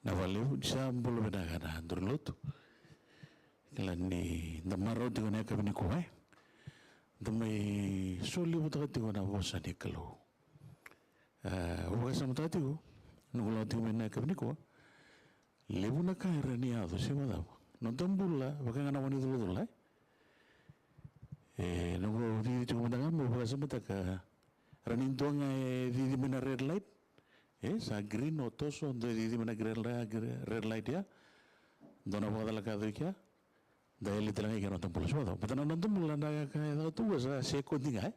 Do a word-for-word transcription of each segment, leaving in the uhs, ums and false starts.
Vinaka vakalevu, sa bula vinaka na duru ni lotu. Kila ni da marau tiko na yakavi nikua, e. Da mai solivutaka tiko na vosa ni Kalou. A, au vakasamataka tiko, noqu lako tiko mai na yakavi nikua. Levu na ka era ni yaco, se vakacava. Noda bula, vaka ga na wani culacula, e. E, noqu cici tiko mada ga meu vakasamataka, ra ni dua ga e cici mai na red light. E, sa green o toso, dua e cici mai na green light, red light ya. Dua na vakacalaka tu kea. Da yali tale ga i kea na noda bula, se vakacava. Baleta na noda bula na ka e caka tu sa sekodi ga, e.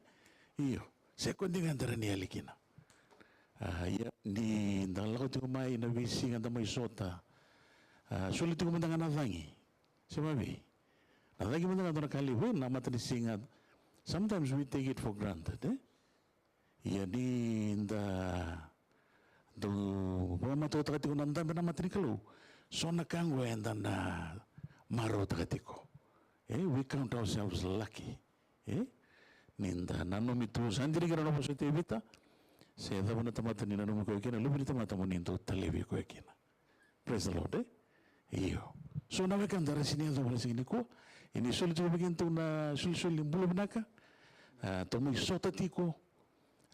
Io, sekodi ga da ra ni yali kina. A, ia, ni da lako tiko mai na veisiga da mai sota. A, soli tiko mada ga na cagi. Se vavei. Na cagi mada ga dua na ka levu, e, na matanisiga. Sometimes we take it for granted, e. Ia ni da dau vakamatautaka tiko na dabe na mata ni Kalou. So na ka oqo eda na marautaka tiko. E, we count ourselves lucky. E, ni da nanumi tu, sa dina kina na vosa o Tevita. Se cava na tamata ni nanumi koya kina, luve ni tamata mo ni dau talevi koya kina. Praise the Lord, e? Io. So na wekada ra sini yacova na siga nikua. Ia ni soli tiko vei kedatou na solisoli ni bula vinaka. A, tou mai sota tiko.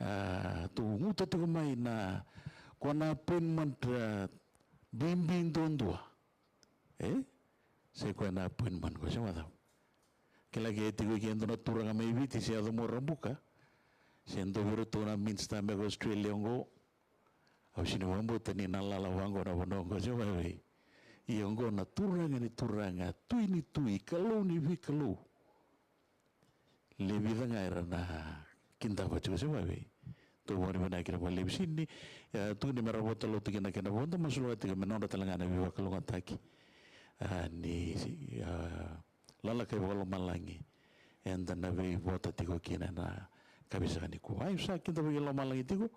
A, tou guta tiko mai na, koya na appointment, a, bibi duadua. E? Sa i koya na appointment ko, se vakacava. Kila ke tiko i ke dua na turaga mai Viti, se yaco mai Rabuka. Se dua vei iratou na minista mai ko Australia oqo. Au sini vakabauta ni na lala vaqo na vanua oqo, se vavei. Ia oqo na Turaga ni turaga, Tui ni tui, Kalou ni veikalou. Le vica ga era na kidava tiko, se vavei. Tou vakavinavinaka kina vakalevu. Sini, e, tukuni me ra vota lotu kina kena voda, masulaka tiko me nodra tale ga na veivakalougatataki. A, ni, a, lalakai vakalomalagi eda na veivota tiko kina ena yakavi saka nikua. Ai, sa kidavaki lomalagi tiko,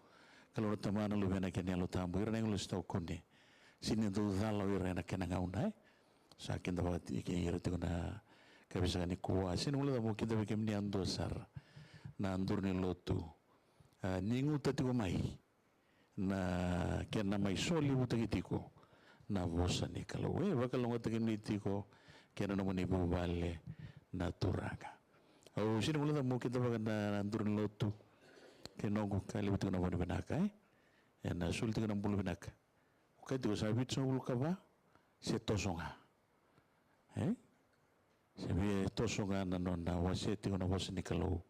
Kalou na Tamana, Luvena kei na Yalo Tabu, ira na agilosi taukune. Sini dau cala o ira ena kena gauna, e. Sa kidavaki ira tiko ena yakavi saka nikua. Sini guilecavi mo kidavaki kemuni yadua sara na duru ni lotu. A, ni guta tiko mai na kena mai solivutaki tiko na vosa ni Kalou. E vakalougatataki kemuni tiko kei na nomuni vuvale na Turaga. Au sini guilecavi mo kidavaka na, na duru ni lotu kei noqu ka levu tiko na vakavinavinaka, e. Ena soli tiko na bula vinaka. Au kaya tiko sa vitusagavulu ka va, se toso ga. E? Se via toso ga na nona wasea tiko na vosa ni Kalou.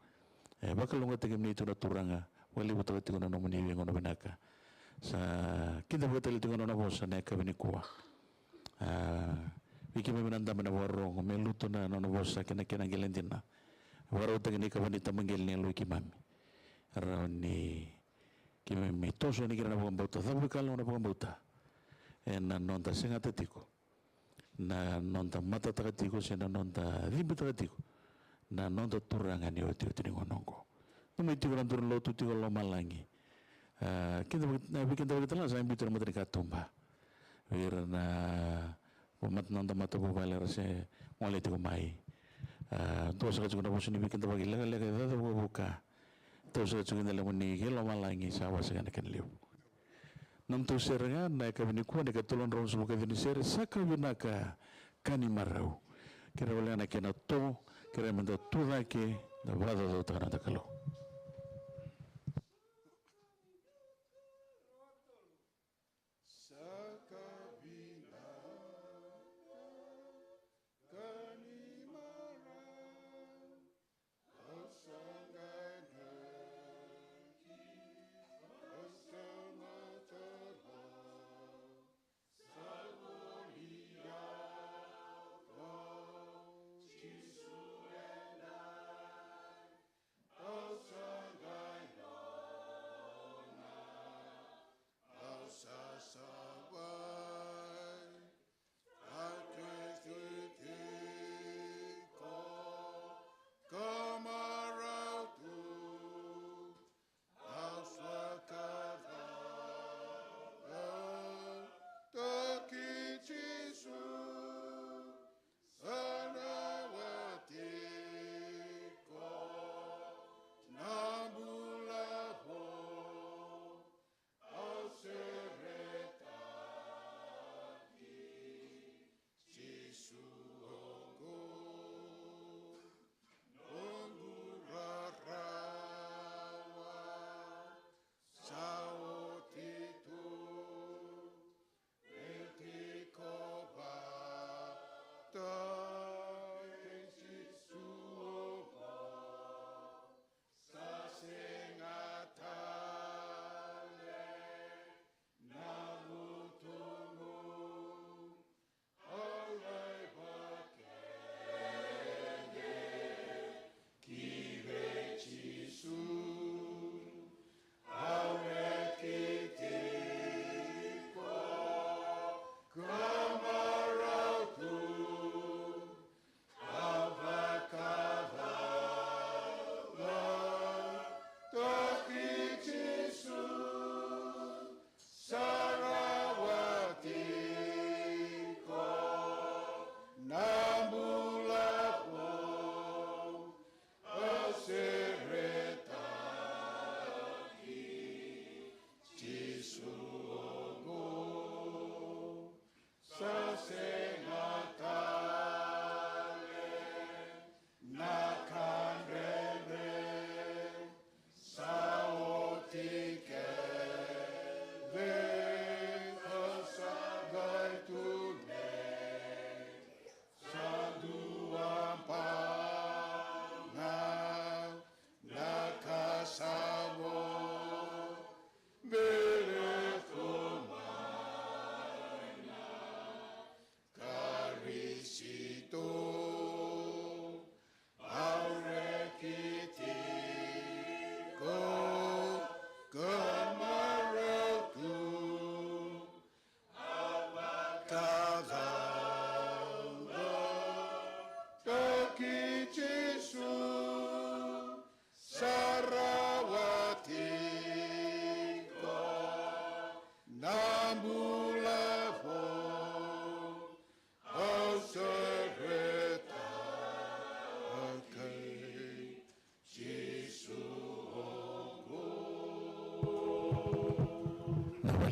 E vakalougatataki kemuni tiko na Turaga, vakalevutaka tiko na nomuni veigauna vinaka. Sa kidavaki tale tiko na nona vosa na yakavi nikua. A, vei keimami na dabe na vakarorogo, me lutu na nona vosa kei na kena qele dina. Vakarautaki na ikava ni tabaqali ni yaloi keimami. Rawa ni keimami toso yani kina na vakabauta, cavuikalawa na vakabauta. Ena noda segata tiko, na noda matataka tiko, se na noda cibitaka tiko na noda Turaga ni otioti ni gauna oqo. Nomuni tiko na duru ni lotu tiko lomalagi. A, kidavaki, na veikidavaki tale ga sa biuta na matanikatuba vei ira na vamata, noda matavuvale era se gole tiko mai. A, dua saka tiko na vosa ni veikidavaki lekaleka e caca vukavuka. Dua saka tiko na levu ni kei lomalagi sa wasaka na kena levu. Nomutou sere ga na yakavi nikua, na ikatolu na drau na sulu ka ciwa ni sere, Saka Vinaka Ka Ni Marau. Kerea wale ga na kena to, kerea meda tu cake, da vakacaucautaka na noda Kalou. Saka vinaka ka ni marau, au sa gadreva, au sa matata, sa voli au vei Jisu e daidai. Au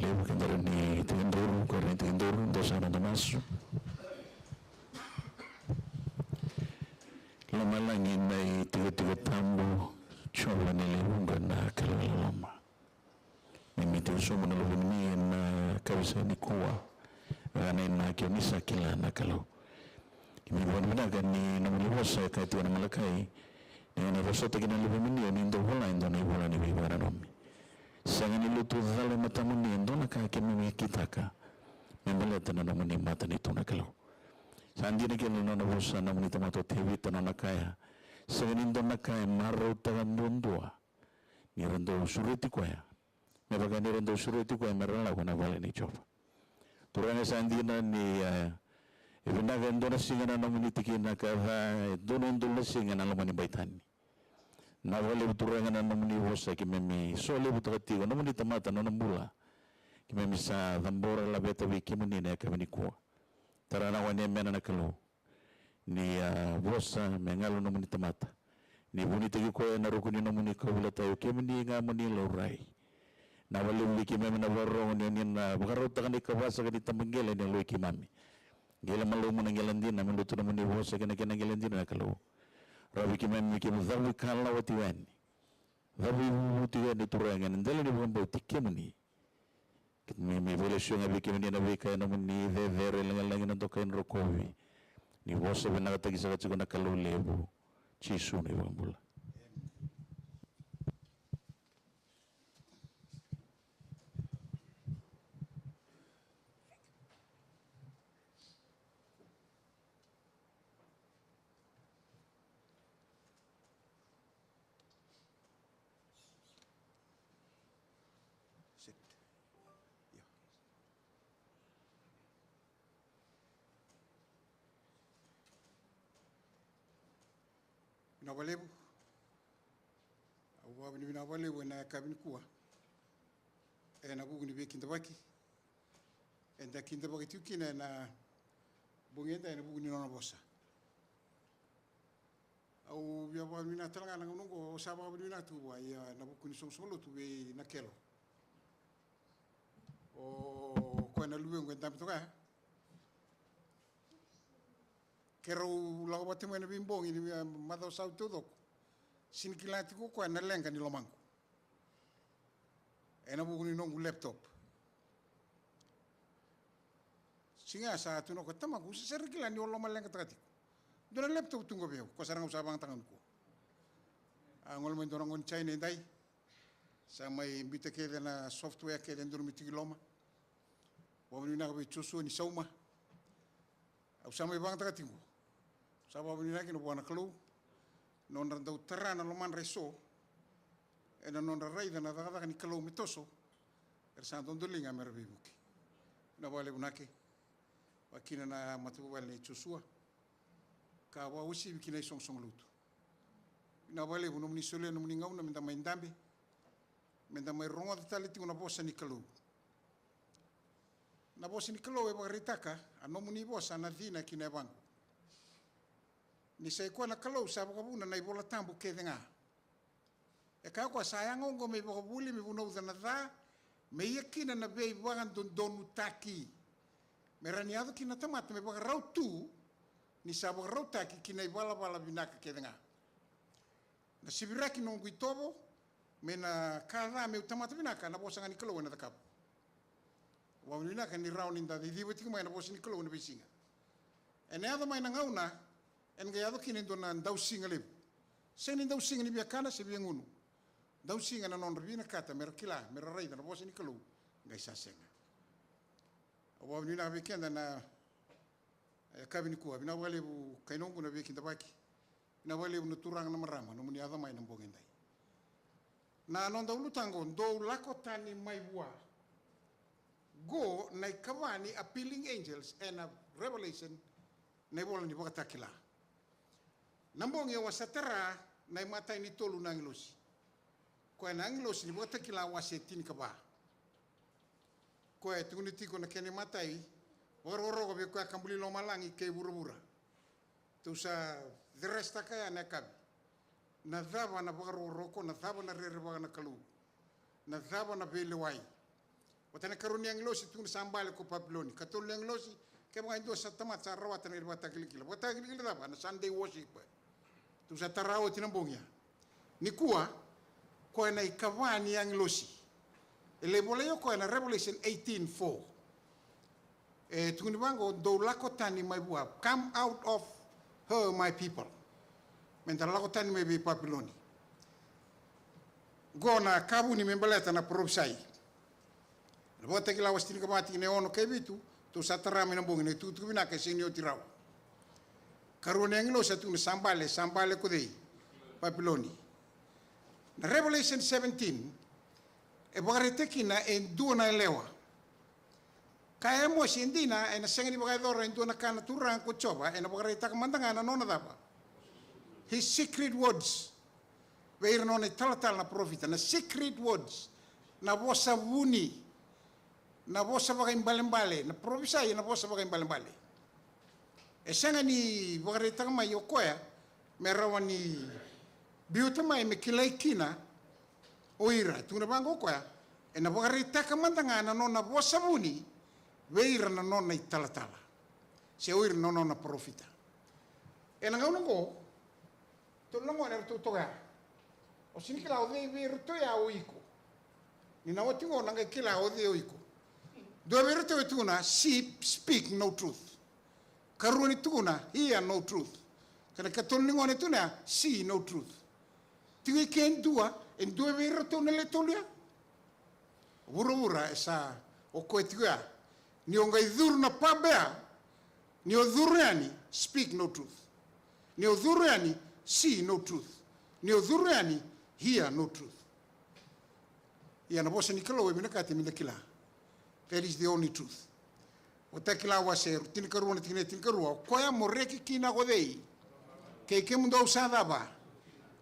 Keda ni tekiduru, ko ira ni tekiduru, dou sa noda masu. Lomalagi na itikotiko tabu, Jiova ni lewe vuqa na Kalou e loloma. Ni mai tiko sobu na luvemuni ena yakavi saka nikua. Vaka na inaki o ni sa kila na Kalou. Keimami vakavinavinaka ni nomuni vosa e kaya tiko na Malakai, ni na vosota kina na luvemuni o ni dau vola e dua na ivola ni veivakananumi. Sega ni lutu cala e matamuni e dua na ka keimami kitaka me baleta na nomuni matanitu na Kalou. Sa dina kina na nona vosa na nomuni tamata o Tevita, nona kaya, sega ni dua na ka e marautaka duadua ni ra dau sureti koya, me vaka ni ra dau sureti koya me ra lako ena vale nei Jiova. Turaga, sa dina ni, e, e vinaka e dua na siga na nomuni tikina ka ca, e dua na udolu na siga na loma ni baitani. Vinaka vakalevu Turaga na nomuni vosa keimami solevutaka tiko, nomuni tamata, nona bula. Keimami sa cabora laveta vei kemuni ena yakavi nikua. Tara na gone yamena na Kalou. Ni a vosa me galu nomuni tamata. Ni vunitaki koya ena ruku ni nomuni kauveilatai, o kemuni ga mo ni laurai. Vinaka vakalevu vei keimami na vakarorogo ni o ni na vakarautaka na ikava saka ni tabaqele ena yaloi keimami. Qele malumu na qele dina me lutu nomuni vosa kei na kena qele dina na Kalou. Rawa vei keimami me keimami cavuikalawa tiko yani. Cavuivuvu tiko yani Turaga ena dela ni vakabauti kemuni. Keimami vakalesuya ga vei kemuni na veika e nomuni cecere, lagilagi, na dokai, na rokovi. Ni vosa vinakataki saka tiko na Kalou levu, Jisu na iVakabula. Sit. Io. Vinaka vakalevu. Au vakavinavinaka vakalevu ena yakavi nikua ena vuku ni veikidavaki eda kidavaki tiko kina ena bogi edai ena vuku ni nona vosa. Au via vakavinavinaka tale ga na gauna oqo, au sa vakavinavinaka tu vua, ia na vuku ni soqosoqo lotu vei Nakelo. O koya na luvequ e dabe toka ya. Keirau lako vata mai na veibogi ni via macawa sa oti taucoko. Sega ni kila tiko o koya na leqa ni lomaqu. Ena vuku ni noqu laptop. Siga sa tukuna o koya, tamaqu, au sa sega ni kila ni o lomaleqataka tiko. Dua na laptop tu qo vei au, koya sara ga au sa vakayagataka nikua. A gole mai dua na gone ni China edai. Sa mai biuta kece na software kece e donumaki tiko i loma. Vakavinavinaka vei Joshua ni sauma. Au sa mai vakayagataka tiko. Sa vakavinavinaka kina vua na Kalou. Nodra dau tara na lomadra eso. Ena nodra raica na cakacaka ni Kalou me toso. Era sa dodoliga mera veivuke. Vinaka vakalevu Nake. Vakakina na matavuvale nei Joshua. Ka vakauasivi ki na isoqosoqo lotu. Vinaka vakalevu nomuni solia nomuni gauna meda mai dabe. Meda mai rogoca tale tiko na vosa ni Kalou. Na vosa ni Kalou e vakaraitaka, a nomuni vosa na cina ki na yavaqu. Ni sa i koya na Kalou sa vakavuna na ivola tabu kece ga. E kaya o koya sa yaga oqo me ivakavuvuli, me vunauca na ca, me ia kina na veivakadodonutaki. Me rawa ni yaco kina na tamata me vakarau tu, ni sa vakarautaki ki na ivalavala vinaka kece ga. Na siviraki noqu itovo, me na ka ca meu tamata vinaka, na vosa ga ni Kalou ena cakava. Vakavinavinaka ni rawa ni da ciciva tiko mai na vosa ni Kalou ena veisiga. Ena yaco mai na gauna, ena qai yaco kina e dua na dausiga levu. Sega ni dausiga ni viakana se viagunu. Dausiga na nodra vinakata, mera kila, mera raica na vosa ni Kalou, qai sa sega. Au vakavinavinaka vei keda na, e, yakavi nikua. Vinaka vakalevu kai noqu na veikidavaki. Vinaka vakalevu na turaga na marama, nomuni yaco mai na bogi edai. Na noda ulutaga, dou lako tani mai vua. Qo na ikava ni appealing angels ena Revelation, na ivola ni Vakatakila. Na bogi au a sa tara na imatai ni tolu na agilosi. Koya na agilosi ni Vakatakila wase tinikava. Koya e tukuni tiko na kena imatai, vakarokoroko vei koya ka buli lomalagi kei vuravura. Tou sa ceresitaka ya na yakavi. Na cava na vakarokoroko, na cava na rerevaka na Kalou, na cava na veilewai. Vata na karua ni agilosi tukuna sa bale ko Papiloni. Katolu ni agilosi, kevaka e dua sa tamata sa rawata na ira vakatakilakila. Vakatakilakila cava? Na Sunday worship. Tou sa tara oti na bogi ya. Nikua, koya na ikava ni agilosi. E lai volai o koya na Revelation eighteen four. E tukuni vaqo, dou lako tani mai vua. Come out of her, my people. Meda lako tani mai vei Papiloni. Qo na ka vuni me baleta na parofisai. Na Vakatakila wase tinikava, tikina e ono kei vitu, tou sa tara mai na bogi, na itukutuku vinaka e sega ni oti rawa. Karua ni agilosi sa tukuna sa bale, sa bale ko cei? Papiloni. Na Revelation seventeen, e vakaraitaki kina e dua na yalewa. Kaya o Emosi, e dina, ena sega ni vakayacora e dua na ka na Turaga ko Jiova, ena vakaraitaka mada ga na nona cava? His secret words. Vei ira na nona italatala na parofita, na secret words, na vosa vuni, na vosa vakaibalebale, na parofisai ena vosa vakaibalebale. E sega ni vakaraitaka mai o koya me rawa ni biuta mai me kilai kina o ira. Tukuna vaqo o koya, ena vakaraitaka mada ga na nona vosa vuni vei ira na nona italatala, se o ira na nona parofita. Ena gauna oqo, tolu na gone eratou toka ya. O sega ni kila o cei vei iratou ya o iko. Ni na oti oqo na qai kila o cei o iko. Dua vei iratou e tukuna, "See, speak no truth." Karua ni tukuna, "Hear no truth." Kena katolu ni gone e tukuna ya, "See no truth." Tiko i ke e dua, e dua vei iratou na le tolu ya. Vuravura e sa o koya tiko ya. Ni o qai curu na pub ya, ni o curu yani, speak no truth. Ni o curu yani, see no truth. Ni o curu yani, hear no truth. Ia na vosa ni Kalou e vinakati meda kila. That is the only truth. Vakatakila wase tinikarua na tikina e tinikarua, o koya mo reki kina ko cei? Kei kemudou sa cava?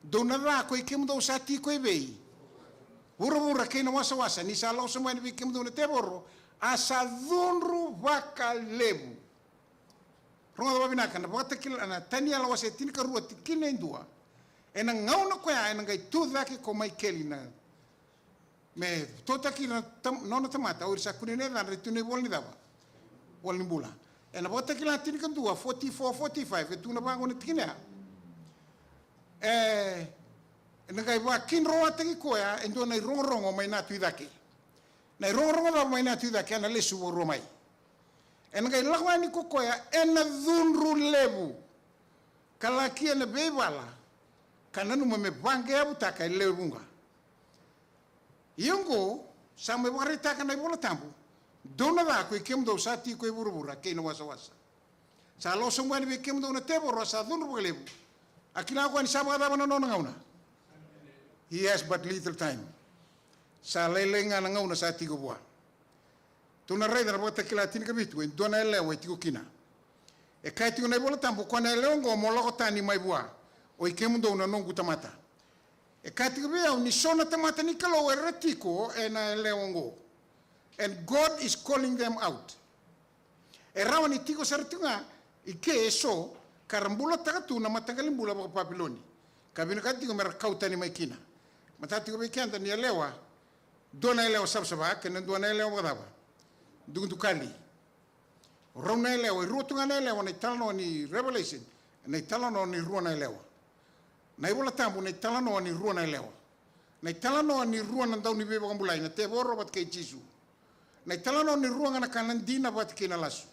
Dou na ca koi kemudou sa tiko e vei? Vuravura kei na wasawasa, ni sa lako sobu yani vei kemudou na tevoro, a sa cudru vakalevu. Rogoca vakavinaka na Vakatakila, na Taniela wase tinikarua tikina e dua. Ena gauna koya ena qai tu cake ko Maikeli na me totaki na tam-, nona tamata, o ira sa kunei na yacadra e tu na ivola ni cava? Vola ni bula. Ena Vakatakila tinikadua, forty-four, forty-five, e tukuna vaqo na tikina ya. E, ena qai vakidroataki koya e dua na irogorogo mai na tu i cake. Na irogorogo cava mai na tu i cake? Ena lesu vakarua mai. Ena qai lako yani ko koya ena cudru levu, ka laki ena veivala, ka nanuma me vaqeavutaka e lewe vuqa. Ia oqo, sa mai vakaraitaka na iVola Tabu, dou na ca koi kemudou sa tiko e vuravura kei na wasawasa. Sa lako sobu yani vei kemudou na tevoro, a sa cudru vakalevu. A kila o koya ni sa vakacava na nona gauna? He has but little time. Sa lailai ga na gauna sa tiko vua. Tou na raica na Vakatakila tinikavitu, e dua na yalewa e tiko kina. E kaya tiko na iVola Tabu, o koya na yalewa oqo mo lako tani mai vua, oi kemudou na noqu tamata. E kaya tiko vei au ni so na tamata ni Kalou era tiko ena yalewa oqo. And God is calling them out. E rawa ni tiko sara tiko ga i ke eso ka ra bulataka tu na mataqali bula vakaPapiloni, ka vinakata tiko me ra kau tani mai kina. Matata tiko vei keda ni yalewa, dua na yalewa savasava kei na dua na yalewa vakacava? Dukadukali. O rau na yalewa, e rua tu ga na yalewa na italanoa ni Revelation, na italanoa ni rua na yalewa. Na iVola Tabu na italanoa ni rua na yalewa. Na italanoa ni rua na dauniveivakabulai, na tevoro vata kei Jisu. Na italanoa ni rua ga na ka na dina vata kei na lasu.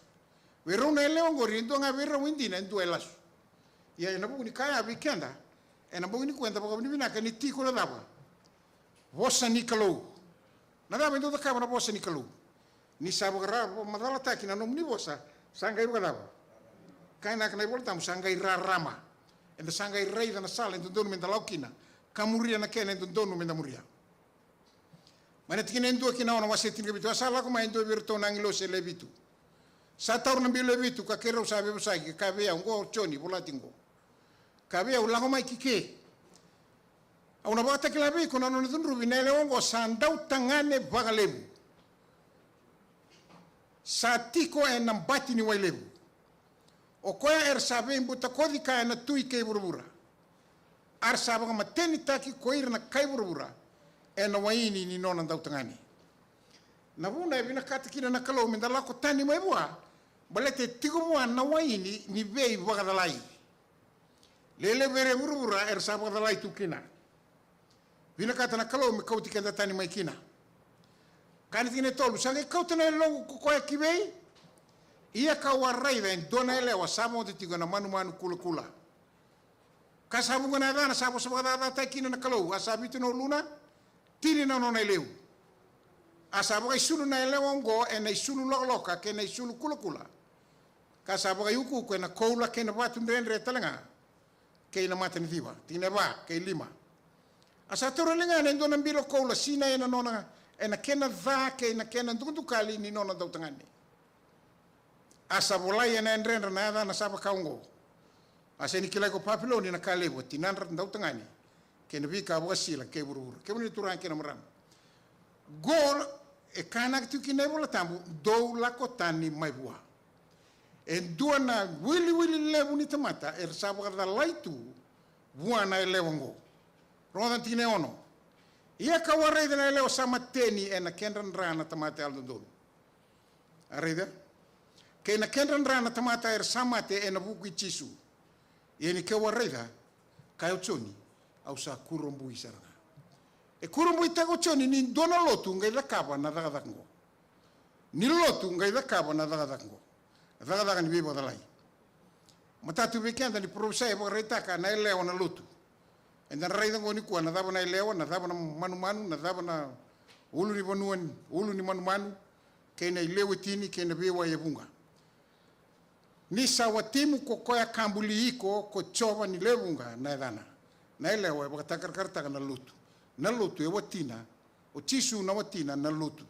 Vei rau na yalewa oqori, e dua ga vei rau e dina, e dua e lasu. Ia ena vuku ni ka ya vei keda, ena bogi nikua eda vakavinavinaka ni tiko na cava? Vosa ni Kalou. Na cava e dau cakava na vosa ni Kalou? Ni sa vakarau vakamacalataki na nomuni vosa, sa qai vakacava? Kaya na iVola Tabu, sa qai rarama. Eda sa qai raica na sala e dodonu meda lako kina, ka muria na kena e dodonu meda muria. Mai na tikina e dua ki na ono, wase tinikavitu, a sa lako mai e dua vei iratou na agilosi e lewe vitu. Sa taura na bilo e vitu, ka keirau sa veivosaki, ka kaya vei au, oqo o Joni vola tiko oqo. Kaya vei au, lako mai ki ke. Au na vakatakila vei iko na nona cudruvi na yalewa oqo sa dautagane vakalevu. Sa tiko ena bati ni wai levu. O koya era sa veibutakoci kaya na tui kei vuravura. A ra sa vakamatenitaki ko ira na kai vuravura ena waini ni nona dautagane. Na vuna e vinakata kina na Kalou me da lako tani mai vua, baleta e tiko vua na waini ni veivakacalai. Lewe levu vei ira e vuravura era sa vakacalai tu kina. Vinakata na Kalou me kauti keda tani mai kina. Kaya na tikina e tolu, sa qai kauta na yaloqu ko koya ki vei? Ia ka'u a raica e dua na yalewa sa vodo tiko e na manumanu kulakula. Ka sa vuqa na yacana sa vosa vakacacataki kina na Kalou, a sa vitu na uluna, tini na nona ileu. A sa vakaisulu na yalewa oqo e na isulu lokaloka kei na isulu kulakula. Ka sa vakaiukuuku e na koula kei na vatu dredre tale ga, kei na mata ni civa. Tikina e va kei lima. A sa taura e ligana e dua na bilo koula, sinai e na nona, e na kena ca kei na kena dukadukali ni nona dautagane. A sa volai e na yadredra na yacana sa vaka oqo. A sega ni kilai ko Papiloni na ka levu, a tinadra dautagane, kei na veika vakasisila kei vuravura. Kemuni na turaga kei na marama. Qo e kanaka tiko kina na iVola Tabu, dou lako tani mai vua. E dua na wiliwili levu ni tamata era sa vakacalai tu vua na yalewa oqo. Rogoca na tikina e ono. Ia ka'u a raica na yalewa sa mateni e na kedra dra na tamata yalododonu. A raica? Kei na kedra dra na tamata era sa mate e na vuku i Jisu. Ia ni keu a raica, kaya o Joni, au sa kurabui sara ga. E kurabuitaka o Joni ni dua na lotu qai cakava na cakacaka oqo. Ni lotu qai cakava na cakacaka oqo. Cakacaka ni veivakacalai. Matata vei keda ni parofisai e vakaraitaka na yalewa na lotu. Eda na raica oqo nikua na cava na yalewa, na cava na manumanu, na cava na ulu ni vanua, ulu ni manumanu, kei na ileu e tini, kei na veiwai e vuqa. Ni sa watimu ko koya ka buli iko, ko Jiova ni lewe vuqa na yacana. Na yalewa e vakatakarakarataka na lotu. Na lotu e watina, o Jisu na watina na lotu.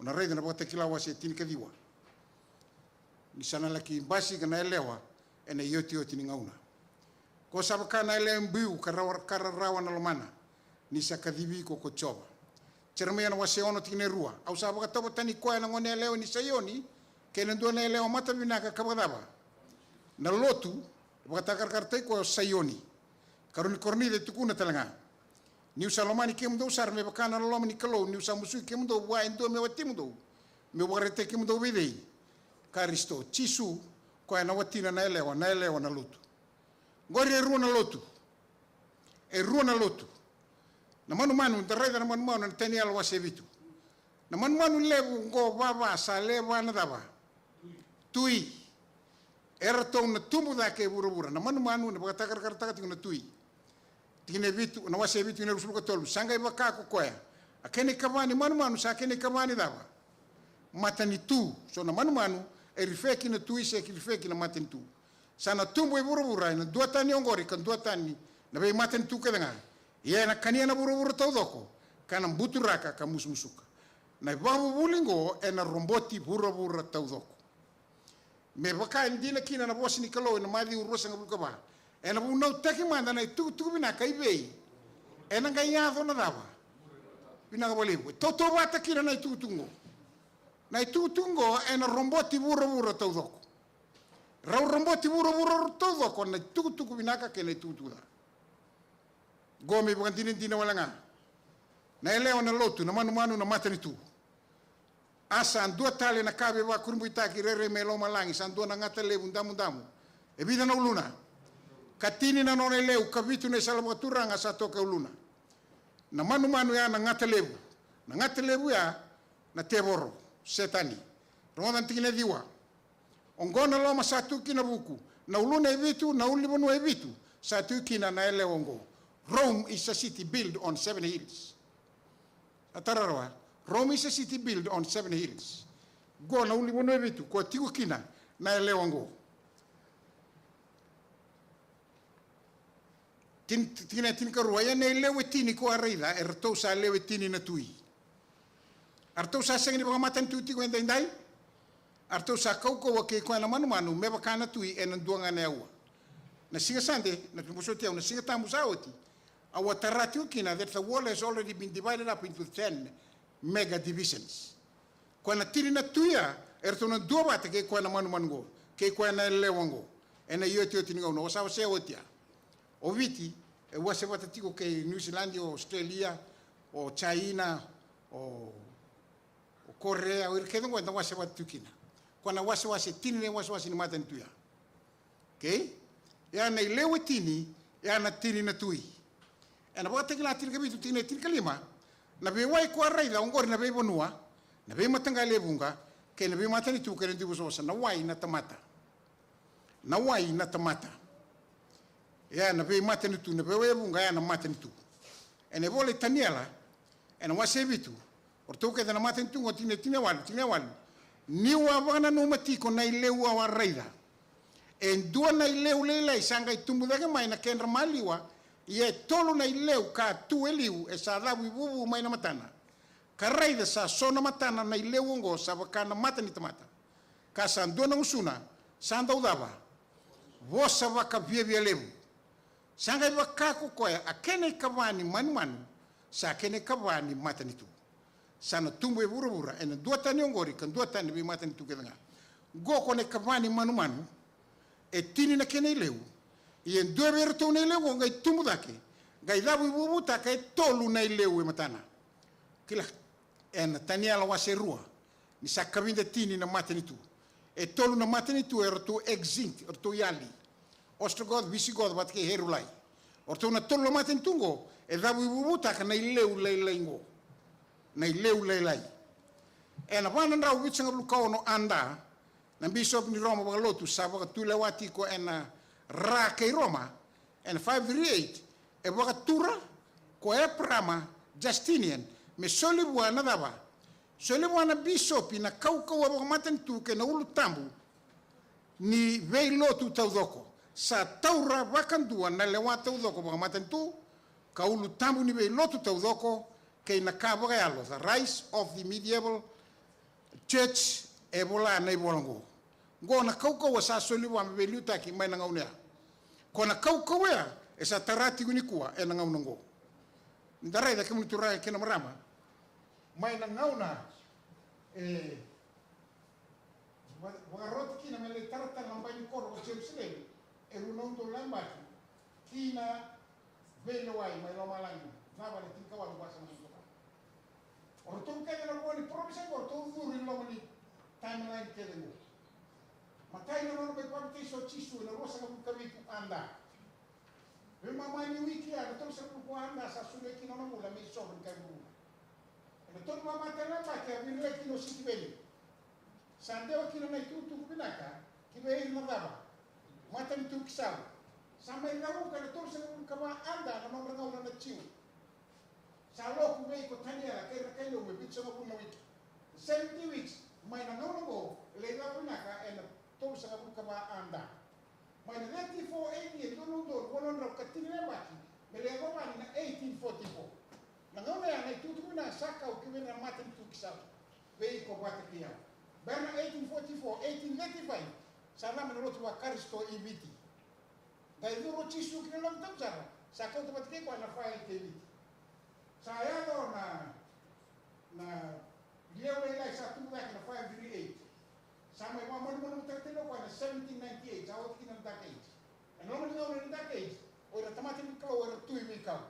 O na raica na Vakatakila wase tinikaciwa. Ni sa na laki basika na yalewa e na iotioti ni gauna. Ko sa vaka na yalewa e biu ka rawa, ka rarawa na lomana, ni sa kacivi iko ko Jiova. Jeremaia na wase ono tikina e rua. Au sa vakatauvatani koya na gone yalewa ni Saioni, kei na dua na yalewa matavinaka ka vakacava? Na lotu, e vakatakarakarataki koya o Saioni. Karua ni Korinica e tukuna tale ga. Niu sa lomani kemudou sara me vaka na loloma ni Kalou, niu sa musuki kemudou vua e dua me watimudou, meu vakaraitaki kemudou vei cei? Karisito Jisu, koya na watina na yalewa, na yalewa na lotu. Qori e rua na lotu. E rua na lotu. Na manumanu, da raica na manumanu na Taniela wase vitu. Na manumanu levu qo vava sa lewa na cava? Tui. Eratou na tubu cake e vuravura. Na manumanu na vakatakarakarataka tiko na tui. Tikina e vitu, na wase e vitu, tikina e ruasagavulu ka tolu. Sa qai vaka ko koya. A kena ikava ni manumanu sa kena ikava ni cava? Matanitu. So na manumanu e rifeki na tui se ki rifeki na matanitu. Sa na tubu e vuravura e na duatani oqori ka duatani na veimatanitu kece ga. Ia e na kania na vuravura taucoko ka na buturaka ka musumusuka. Na ivakavuvuli oqo e na roboti vuravura taucoko. Me vaka e dina kina na vosa ni Kalou e na Maciu ruasagavulu ka va. E na vunautaki mada na itukutuku vinaka i vei? E na qai yaco na cava? Vinaka vakalevu. E tautauvata kina na itukutuku oqo. Na itukutuku oqo e na roboti vuravura taucoko. Rau roboti vuravura taucoko na itukutuku vinaka kei na itukutuku ca. Qo me ivakadinadina wale ga. Na yalewa na lotu, na manumanu na matanitu. A sa dua tale na ka veivakurabuitaki rairai mai lomalagi, sa dua na gata levu damudamu. E vica na uluna? Ka tini na nona ileu, ka vitu na isala vakaturaga sa toka e uluna. Na manumanu ya na gata levu. Na gata levu ya na tevoro, Setani. Rogoca na tikina e ciwa. Oqo na loma sa tu kina vuku, na uluna e vitu, na ulunivanua e vitu, sa tu kina na yalewa oqo. Rome is a city built on seven hills. A tararawa, Rome is a city built on seven hills. Qo na ulunivanua e vitu, ko tiko kina na yalewa oqo. Tin-, tikina e tinikarua, ia na ileu e tini ko a raica, eratou sa lewe tini na tui. Aratou sa sega ni vakamatanitu tiko e daidai. Aratou sa kaukauwa kei koya na manumanu, me vaka na tui e na dua ga na aua. Na siga Sade, na vosoti au, na Siga Tabu sa oti. Au a tara tiko kina, that the world has already been divided up into ten mega divisions. Koya na tini na tui ya, eratou na duavata kei koya na manumanu qo, kei koya na yalewa qo. E na iotioti ni gauna, au sa wasea oti ya. O Viti, e wase vata tiko kei New Zealand, o Australia, o China, o, o Korea, o ira kece oqo eda wasewase tu kina. Ko na wasewase, tini na iwasewase ni matanitu ya. Okay? Ya na ilewe tini, ya na tini na tui. Ena Vakatakila tinikavitu, tikina e tinikalima, na veiwai ko a raica oqori na veivanua, na veimataqali e vuqa, kei na veimatanitu kei na dui vosavosa, na wai na tamata. Na wai na tamata. Ya na veimatanitu, na veiwai e vuqa, ya na matanitu. Ena ivola i Taniela, ena wase e vitu, o ratou kece na matanitu oqo, tikina e tini na walu, tikina e walu. Niu a vakananuma tiko na ileu au a raica, e dua na ileu lailai sa qai tubu cake mai na kedra maliwa, ia e tolu na ileu ka tu e liu e sa cavu ivuvu mai na matana. Ka raica sa so na matana na ileu oqo sa vaka na mata ni tamata, ka sa dua na gusuna sa dau cava, vosa vakaviavia levu. Sa qai vaka ko koya a kena ikava ni manumanu, sa kena ikava ni matanitu. Sa na tubu e vuravura ena duatani oqori ka duatani veimatanitu kece ga. Qo ko na ikava ni manumanu, e tini na kena ileu. Ia e dua vei iratou na ileu qo qai tubu cake, qai cavu ivuvutaka e tolu na ileu e matana. Kila, ena Taniela wase rua, ni sa kavida tini na matanitu. E tolu na matanitu eratou extinct, eratou yali. Ostrogoth, Visigoth vata kei Herulai. O ratou na tolu na matanitu oqo e cavu ivuvutaka na ileu lailai oqo. Na ileu lailai. Ena va na drau vitusagavulu ka ono A D, na bisopi ni Roma vakalotu sa vakatulewa tiko ena ra kei Roma, ena five three eight, e vakatura ko Eparama Justinian me soli vua na cava? Soli vua na bisopi na kaukauwa vakamatanitu kei na ulutabu ni veilotu taucoko. Sa taura vakadua na lewa taucoko vakamatanitu ka ulutabu ni veilotu taucoko kei na ka vakayalo, the rise of the medieval church, e vola na ivola oqo. Oqo na kaukauwa sa soli vua me veiliutaki mai na gauna ya. Ko na kaukauwa ya e sa tara tiko nikua ena gauna oqo. Ni da raica, kemuni turaga kei na marama, mai na gauna e va-, vakaroti kina me lai tara tale na bai ni koro o Jerusalemi, e rua na udolu na yabaki, ki na veilewai mai lomalagi, cava na tinikawalu, vasagavulu ka va. O ratou kece na vo ni parofisai qo, o ratou curu i loma ni timeline kece qo. Matai na nona mai papitaiso o Jisu ena ruasagavulu ka vitu A D. Veimama ni wiki ya, na tolusagavulu ka va A D, sa solia kina na nona bula me isoro ni kai vuravura. Ena tolu vakamataka na yabaki a virilaitaki kina o Sitiveni. Sa dewa kina na itukutuku vinaka ki vei ira na cava? Matanitu Kisau. Sa mai cauravou ena tolusagavulu ka va A D na nodra gauna na Jiu. Sa loku vei iko Taniela kei ira na kai Lotu e vitusagavulu na wiki. Seventy weeks, mai na gauna oqo e lai cava vinaka ena tolusagavulu ka va A D. Mai na thirty-four A D e dua na udolu walu na drau ka tini na yabaki me lai yacova yani na eighteen forty-four. Na gauna ya na itukutuku vinaka sa kau ki vei ira na Matanitu Kisau, vei iko vata kei au. Bera na eighteen forty-four, eighteen thirty-five, sa cava? Na lotu vaKarisito i Viti. Qai curu o Jisu ki na loma ni taucoko, sa kauta vata kei koya na fire kei Viti. Sa yaco na, na ileu lailai sa tubu cake na five three eight. Sa mai vakamalumalumutaki tale o koya na seventeen ninety-eight, sa oti kina na Dark Age. Ena loma ni gauna ni Dark Age, o ira na tamata ni Kalou era tu i veikau.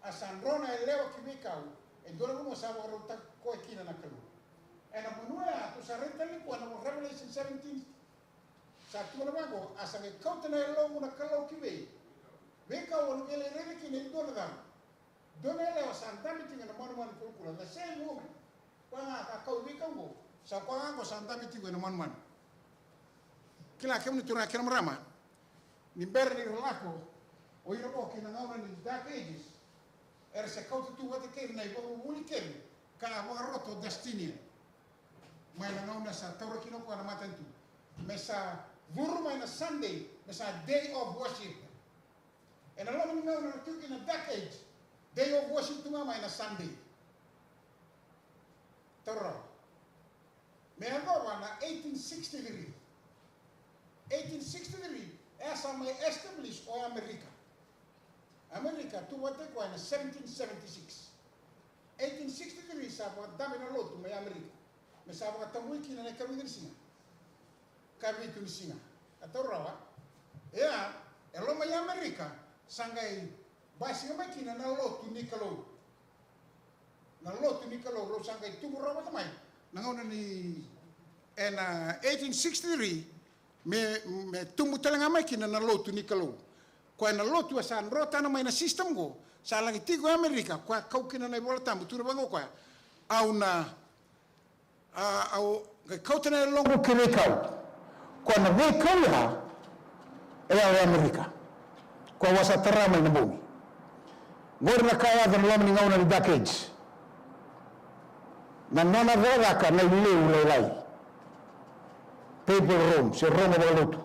A sa dro na yalewa ki veikau, e dua na vanua sa vakarautaka koya kina na Kalou. Ena vanua ya, tou sa raica tale nikua na Revelation seventeen, sa tukuna vaqo, a sa qai kauta na yaloqu na Kalou ki vei, veikau, au na qai lai raica kina e dua na cava? Dua na yalewa sa dabe tiko ena manumanu kulakula, the same woman. Koya ga ka kau i veikau oqo, sa koya ga oqo sa dabe tiko ena manumanu. Kila, kemuni turaga kei na marama, ni bera ni ra lako o ira oqo ki na gauna ni Dark Ages, era se kauta tu vata kei ira na ivakavuvuli kece ka a vakarota o Justinian. Mai na gauna sa taura kina o koya na matanitu, me sa curu mai na Sunday me sa day of worship. Ena loma ni gauna era tu kina na Dark Age, day of worship tu ga mai na Sunday. Taura. Me yacova na eighteen sixty-three. Eighteen sixty-three, e a sa mai establish o Amerika. Amerika tu vata kei koya ena seventeen seventy-six. Eighteen sixty-three sa vakadabe na lotu mai Amerika, me sa vakatabui kina na ikavica ni siga? Ikavitu ni siga. A taura rawa. Ia, e loma i Amerika sa qai basika mai kina na lotu ni Kalou. Na lotu ni Kalou, rau sa qai tubu rawa vata mai Na gauna ni ena eighteen sixty-three me, me tubu tale ga mai kina na lotu ni Kalou. Koya na lotu a sa dro tana mai na system qo, sa laki tiko e Amerika, koya kau kina na iVola Tabu, tu na vaqo koya. Au na, a, au qai kauta na yaloqu ki veikau. Koya na veikau ya e yawa e Amerika. Koya au a sa tara mai na bogi. Qori na ka e yaco na loma ni gauna ni Dark Age. Na nona cakacaka na ileu lailai. Papal Rome, se Roma vakalotu.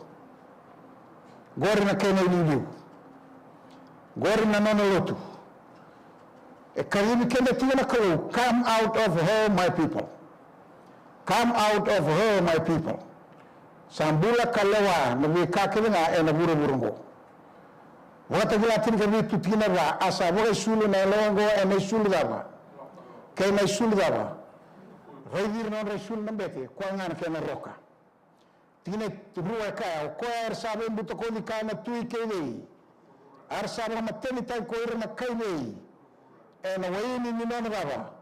Qori na kena iliuliu. Qori na nona lotu. E kacivi keda tiko na Kalou, "Come out of her, my people. Come out of her, my people." Sa bula ka lewa na veika kece ga ena vuravura oqo. Vakatakila tinikavitu tikina va, a sa vakaisulu na yalewa oqo ena isulu cava? Kei na isulu cava? Raici ira na nodra isulu na bete, koya ga na kena roka. Tikina e rua e kaya, o koya era sa veibutakoci kaya na tui kei vei? A ra sa vakamatenitaki ko ira na kai vei? Ena waini ni nona cava?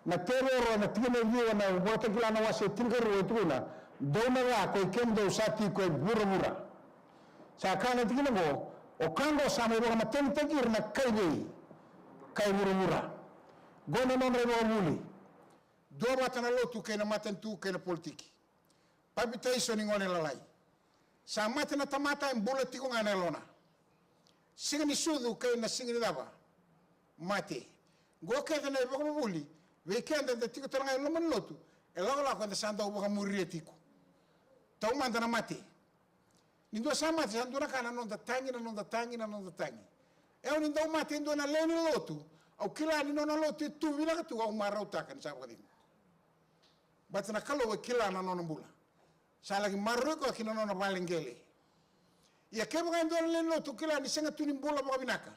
Na tevoro. Na tikina e ciwa na Vakatakila na wase tinikarua e tukuna, dou na ca ko i kemudou sa tiko e vuravura. Sa kaya na tikina oqo, o ka oqo sa mai vakamatenitaki ira na kai vei? Kai vuravura. Qo na nodra ivakavuvuli. Duavata na lotu kei na matanitu kei na politiki. Papitaiso ni gone lalai. Sa mate na tamata, e bula tiko ga na yalona. Siga ni sucu kei na siga ni cava? Mate. Qo kece na ivakavuvuli vei keda eda tiko tale ga e loma ni lotu, e lakolako eda sa dau vakamuria tiko. Taumada na mate. Ni dua sa mate, sa dua na ka na noda tagi, na noda tagi, na noda tagi. E au ni dau mate e dua na lewe ni lotu, au kila ni nona lotu e tu vinaka tu, au marautaka ni sa vakacegu. Baleta na Kalou e kila na nona bula. Sa laki maroroi koya ki na nona vale qele. Ia kevaka e dua na lewe ni lotu kila ni sega tu ni bula vakavinaka,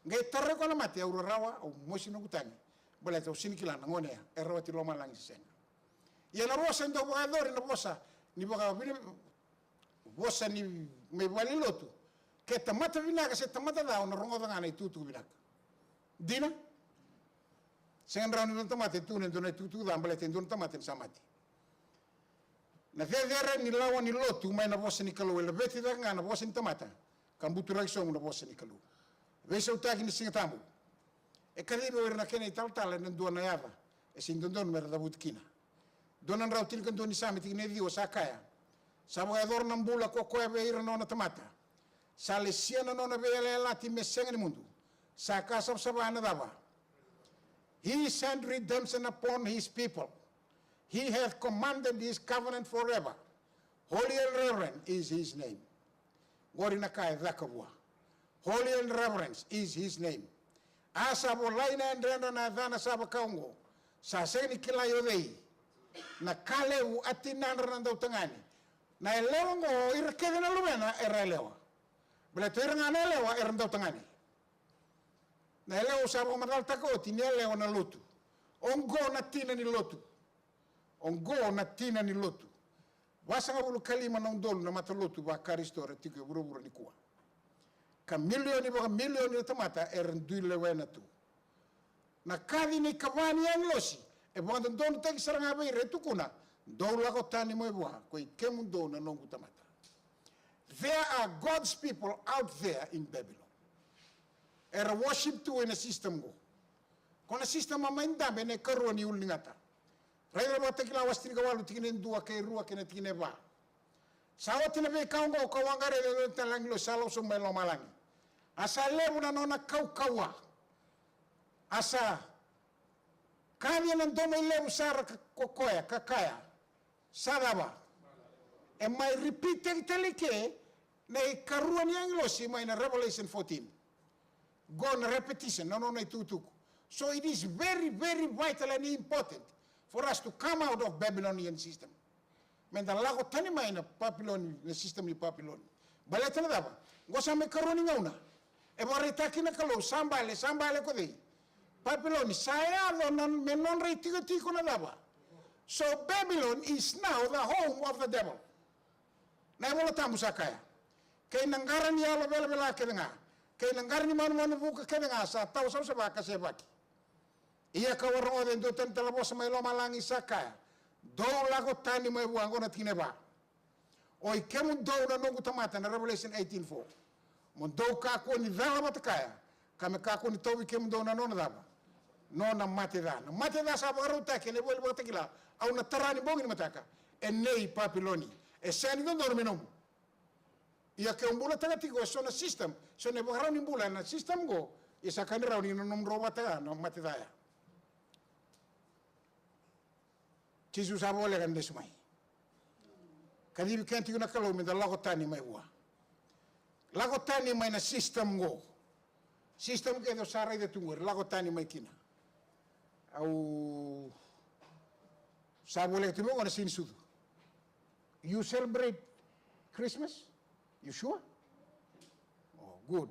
qai tarai koya na mate, au rarawa, au mosi noqu tagi. Baleta au sega ni kila na gone ya e rawati lomalagi se sega. Ia na vosa e dau vakayacori na vosa ni vakavina, vosa ni mai vale ni lotu. Ke tamata vinaka se tamata ca, o na rogoca ga na itukutuku vinaka. Dina? Sega ni rawa ni dua na tamata e tukuna e dua na itukutuku ca baleta e dua na tamata ni sa mate. Na cecere ni lawa ni lotu mai na vosa ni Kalou, e laveti cake ga na vosa ni tamata ka buturaki sobu na vosa ni Kalou. Veisautaki ni Siga Tabu. E kacivi o ira na kena italatala ena dua na yaca e sega ni dodonu me ra cavuti kina. Dua na drau tinikadua ni Same tikina e ciwa sa kaya, sa vakayacora na bula ko koya vei ira na nona tamata. Sa lesia na nona veiyalayalati me sega ni mudu. Sa ka savasava na cava? He sent redemption upon his people. He hath commanded his covenant forever. Holy and reverend is his name. Qori na ka e caka vua. Holy and reverence is his name. A sa volai na yadredra na yacana sa vaka oqo. Sa sega ni kilai o cei. Na ka levu a tinadra na dautagane. Na yalewa oqo, ira kece na luvena era yalewa. Baleta ira ga na yalewa era dautagane. Na yalewa au sa vakamacalataka oti ni yalewa na lotu. Oqo na tina ni lotu. Oqo na tina ni lotu. Vasagavulu ka lima na udolu na matalotu vaKarisito era tiko e vuravura nikua. Ka milioni vakamilioni na tamata era dui lewena tu. Na kaci ni kava ni agilosi e vakadodonutaki sara ga vei ira e tukuna, dou lako tani mai vua ko i kemudou na noqu tamata. There are God's people out there in Babylon. Era worship tu ena system qo. Ko na system a mai dabe ena ikarua ni ulu ni gata. Raica na Vakatakila wase tinikawalu tikina e dua kei rua kei na tikina e va. Sa oti na veika oqo ka waqarai na lewe tale na agilosi sa lako sobu mai lomalagi. A sa levu na nona kaukauwa. A sa kaci ena domo ilevu sara ko koya ka kaya, sa cava? E mai repeat-taki tale ke na ikarua ni agilosi mai na Revelation fourteen. Qo na repetition na nona itukutuku. So it is very, very vital and important for us to come out of Babylonian system. Meda lako tani mai na Papiloni, na system ni Papiloni. Baleta na cava? Qo sa mai karua ni gauna e vakaraitaki na Kalou, sa bale, sa bale ko cei? Papiloni. Sa yaco na, me nodra itikotiko na cava? So Babylon is now the home of the devil. Na iVola Tabu sa kaya, kei na qara ni yalo velavela kece ga, kei na qara ni manumanu vuka kece ga sa tawa savasava ka sevaki. Ia kau a rogoca e dua tani tale na vosa mai lomalagi sa kaya, Dou lako tani mai vua, oqo na tikina e va. Oi kemudou na noqu tamata, na Revelation eighteen four. Mo dou kakua ni cala vata kaya, ka me kakua ni tauvi kemudou na nona cava? Nona mate ca. Na mate ca sa vakarautaki ena ivola Vakatakila, au na tara ni bogi ni mataka, e nei Papiloni. E sega ni dodonu me nomu. Ia ke o bulataka tiko eso na system, so na ivakarau ni bula ena system qo, ia sa ka ni rawa ni na nomudrau vata ga na mate ca ya. Jisu sa voleka ni lesu mai. Kacivi keda tiko na Kalou me da lako tani mai vua. Lako tani mai na system qo. System kece o sa raica tu qori, lako tani mai kina. Au sa voleka tu mai qo na siga ni sucu. You celebrate Christmas? You sure? Oh, good.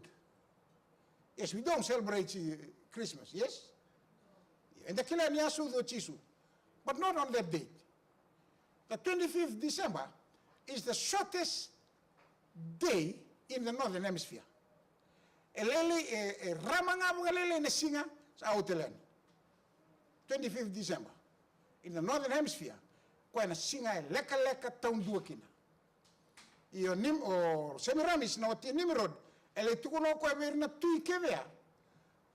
Yes, we don't celebrate, uh, Christmas, yes? Eda kila ni a sucu o Jisu, but not on that date. The twenty-fifth December is the shortest day in the northern hemisphere. E lailai, e, e rama ga vakalailai na siga, sa oti yani. Twenty-fifth December in the northern hemisphere, koya na siga e lekaleka taudua kina. Io, Nim-, o Semiramis, na wati Nimrod, e lai tukuna o koya vei ira na tui kece ya,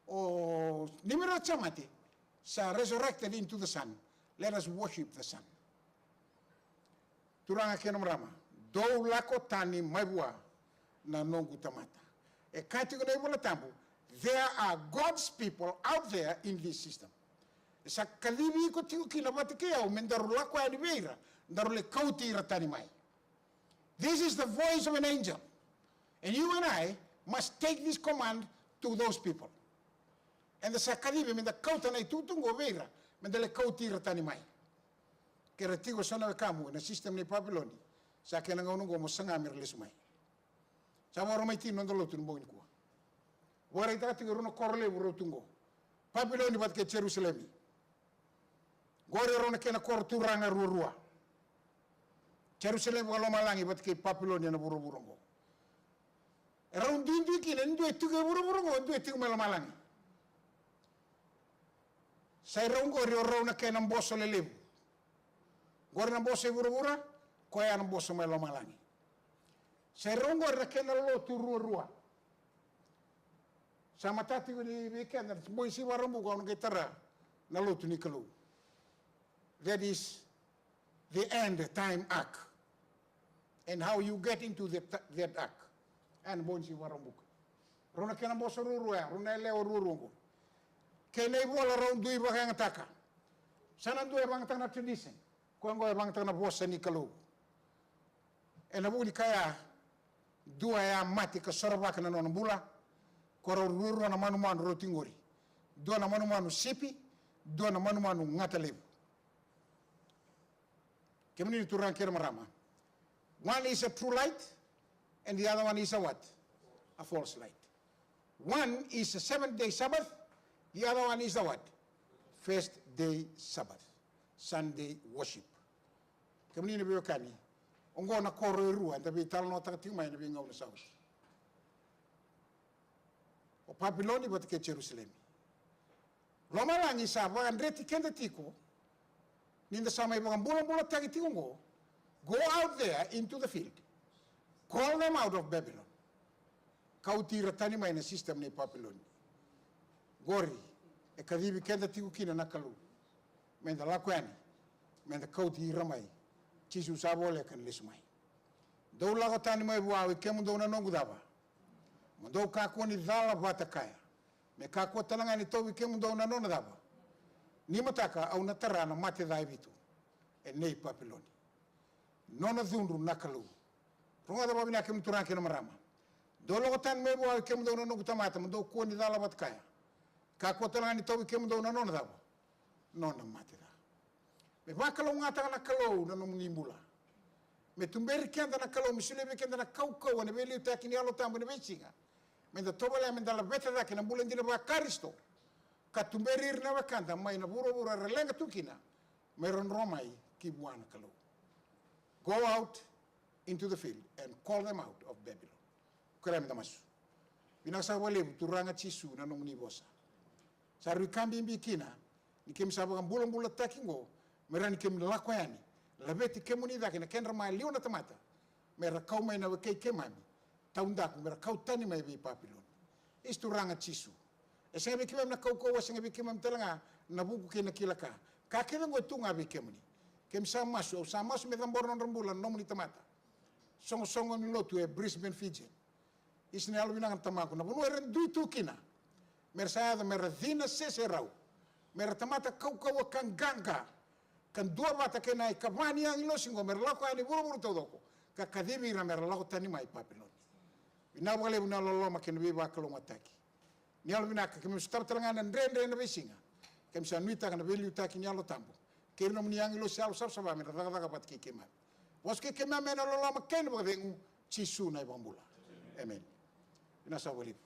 o Nimrod sa mate, sa resurrected into the sun. Let us worship the sun. Turaga kei na marama, dou lako tani mai vua na noqu tamata. E kaya tiko na iVola Tabu, there are God's people out there in this system. E sa kacivi iko tiko kina vata kei au me daru lako yani vei ira, daru lai kauti ira tani mai. This is the voice of an angel. And you and I must take this command to those people. Eda sa kacivi me da kauta na itukutuku qo vei ira, me da lai kauti ira tani mai. Ke ra tiko eso na wekamu ena system nei Papiloni, sa kena gauna qo mo saga me ra lesu mai. Sa vakarau mai tini noda lotu ni bogi nikua. Vakaraitaka tiko e rua na koro levu rau tu qo. Papiloni vata kei Jerusalemi. Qori e rau na kena koro turaga ruarua. Jerusalemi vakalomalagi vata kei Papiloni ena vuravura oqo. E rau duidui kina, e dua e tiko e vuravura oqo, e dua e tiko mai lomalagi. Sa i rau qori o rau na kena boso lelevu. Qori na boso i vuravura, koya na boso mai lomalagi. Sa i rau qori na kena lotu ruarua. Sa matata tiko ni vei keda na Boise Vakaraubuka, au na qai tara na lotu ni Kalou. That is the end time arc. And how you get into that, that arc. And Boise Vakaraubuka. Rau na kena boso ruarua ya, rau na yalewa ruarua qo. Kei na ivola rau dui vakayagataka. Sa na dua e vakayagataka na tradition. Koya qo e vakayagataka na vosa ni Kalou. Ena vuku ni ka ya, dua e a mate ka sorovaka na nona bula, ko rau ruarua na manumanu rau tiko qori. Dua na manumanu sipi, dua na manumanu gata levu. Kemuni na turaga kei na marama. One is a true light, and the other one is a what? A false light. One is a seventh day Sabbath, the other one is the what? First day Sabbath, Sunday worship. Kemuni na veiwekani, oqo na koro e rua eda veitalanoataka tiko mai ena veigauna sa oti. O Papiloni vata kei Jerusalemi. Lomalagi sa vakadreti keda tiko, ni da sa mai vakabulabulataki tiko oqo, go out there into the field. Call them out of Babylon. Kauti ira tani mai na system nei Papiloni. Qori, e kacivi keda tiko kina na Kalou. Me da lako yani, me da kauti ira mai. Jisu sa voleka ni lesu mai. Dou lako tani mai vua, oi kemudou na noqu cava? Mo dou kakua ni cala vata kaya. Me kakua tale ga ni tauvi kemudou na nona cava? Ni mataka au na tara na mate ca e vitu. E nei Papiloni. Nona cudru na Kalou. Rogoca vakavinaka kemuni turaga kei na marama. Dou lako tani mai vua, oi kemudou na noqu tamata, mo dou kua ni cala vata kaya. Kakua tale ga ni tauvi kemudou na nona cava? Nona mate ca. Me vakalougatataka na Kalou na nomuni bula. Me tuberi keda na Kalou, me solia vei keda na kaukauwa, na veiliutaki ni Yalo Tabu ena veisiga. Me da tovolea me da laveta cake na bula dina vakarisito. Ka tuberi ira na wekada mai na vuravura era leqa tu kina, me ra dro mai ki vua na Kalou. Go out into the field and call them out of Babylon. Kerea me da masu. Vinaka saka vakalevu Turaga Jisu na nomuni vosa. Sa rui ka bibi kina ni keimami sa vakabulabulataki oqo, Me rawa ni keimami lako yani, laveti kemuni cake na kedra maliwa na tamata, me ra kau mai na wekai keimami, taudaku me ra kau tani mai vei Papiloni. Isa Turaga Jisu, e sega vei keimami na kaukauwa, sega vei keimami tale ga na vuku kei na kila ka. Ka kece oqo e tu ga vei kemuni. Keimami sa masu, au sa masu me cabora na nodra bula na nomuni tamata. Soqosoqo ni lotu e Brisbane, Fijian. Isa na yalovinaka na tamaqu, na vanua era dui tu kina, me ra sa yaco me ra cina seserau, me ra tamata kaukauwa ka qaqa, ka duavata kei na ikava ni agilosi oqo, me ra lako yani vuravura taucoko, ka kacivi ira me ra lako tani mai Papiloni. Vinaka vakalevu na loloma kei na veivakalougatataki. Ni yalovinaka, keimami sotava tale ga na dredre ena veisiga. Keimami sa nuitaka na veiliutaki ni Yalo Tabu kei ira nomuni agilosi yalo savasava me ra cakacaka vata kei keimami. Vosa kei keimami ena loloma kei na vakacegu, Jisu na iVakabula. Emeni. Vinaka saka vakalevu.